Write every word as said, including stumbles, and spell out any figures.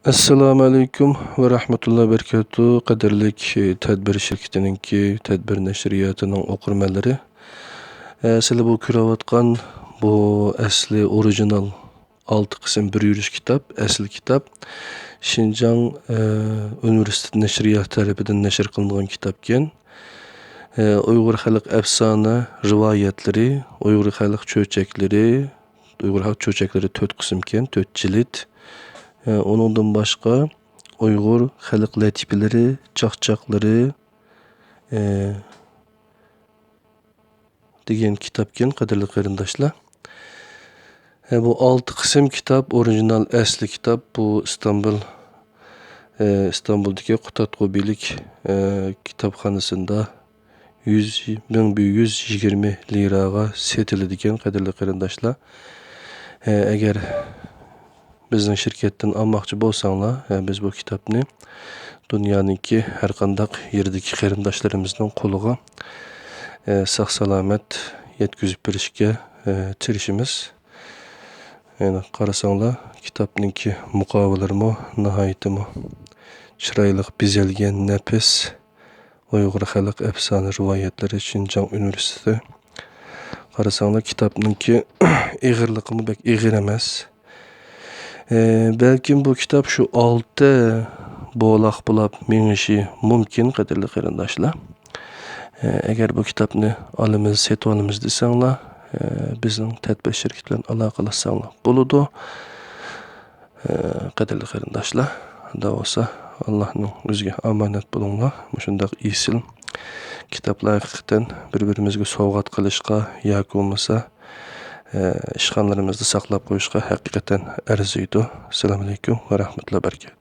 ئەسسالامۇ ئەلەيكۇم ۋە رەھمەتۇللاھى ۋە بەرىكاتۇھ. قەدىرلىك، ئە، تەدبىر شىركىتىنىڭكى، تەدبىر نەشرىياتىنىڭ ئوقۇرمەنلىرى. ئە، سىلەر بۇ كۆرۈۋاتقان بۇ ئەسلى ئورىگىنال ئالتە قىسىم بىر يۈرۈش كىتاب، ئەسلى كىتاب. شىنجاڭ، ئە، ئۇنىۋېرسىتېت نەشرىياتى تەرىپىدىن نەشر قىلىنغان كىتابكەن. ئە، ئۇيغۇر خەلق ئەپسانە رىۋايەتلىرى، ئۇيغۇر خەلق چۆچەكلىرى، ئۇيغۇر خەلق چۆچەكلىرى تۆت قىسىمكەن، تۆت جىلىد. ئە، ئۇنىڭدىن باشقا ئۇيغۇر خەلق لەتىپىلىرى، چاقچاقلىرى، ئە، دېگەن كىتابكەن، قەدىرلىك قېرىنداشلار. ئە، بۇ ئالتە قىسىم كىتاب، ئورىگىنال ئەسلى كىتاب، بۇ ئىستانبۇل، ئە، ئىستانبۇلدىكى قۇتادغۇ بىلىك، ئە، كىتابخانىسىدا يۈز، مىڭ بىر يۈز يىگىرمە لىراغا سېتىلىدىكەن، قەدىرلىك قېرىنداشلار. ئە، ئەگەر بىزنىڭ شىركەتتىن ئالماقچى بولساڭلار، ئە، بىز بۇ كىتابنى دۇنيانىڭكى ھەر قانداق يېرىدىكى قېرىنداشلىرىمىزنىڭ قولىغا، ئە، ساق-سالامەت يەتكۈزۈپ بېرىشكە، ئە، تىرىشىمىز. يەنە قارىساڭلار، كىتابنىڭكى مۇقاۋىلىرىمۇ ناھايىتىمۇ چىرايلىق بېزەلگەن، نەپىس. ئۇيغۇر خەلق ئەپسانە رىۋايەتلىرى، شىنجاڭ ئۇنىۋېرسىتېتى. قارىساڭلار، كىتابنىڭكى ئېغىرلىقىمۇ بەك ئېغىر ئەمەس. ئى، بەلكىم بۇ كىتاب شۇ ئالتە بولاق بولاپ مېڭىشى مۇمكىن، قەدىرلىك قېرىنداشلار. ئى، ئەگەر بۇ كىتابنى ئالىمىز، سېتىۋالىمىز دېسەڭلار، ئى، بىزنىڭ تەدبىر شىركىتى بىلەن ئالاقىلەشسەڭلار بولىدۇ. ئە، قەدىرلىك قېرىنداشلار، ئۇنداق بولسا، ئاللانىڭ ئۆزىگە ئامانەت بولۇڭلار. مۇشۇنداق ئېسىل كىتابلار ھەقىقەتەن بىر-بىرىمىزگە سوۋغات قىلىشقا ياكى بولمىسا، ئە، ئىشخانىلىرىمىزدا ساقلاپ قويۇشقا ھەقىقەتەن ئەرزىيدۇ. ئەسسالامۇ ئەلەيكۇم ۋە رەھمەتۇللاھى ۋە بەرىكاتۇھ.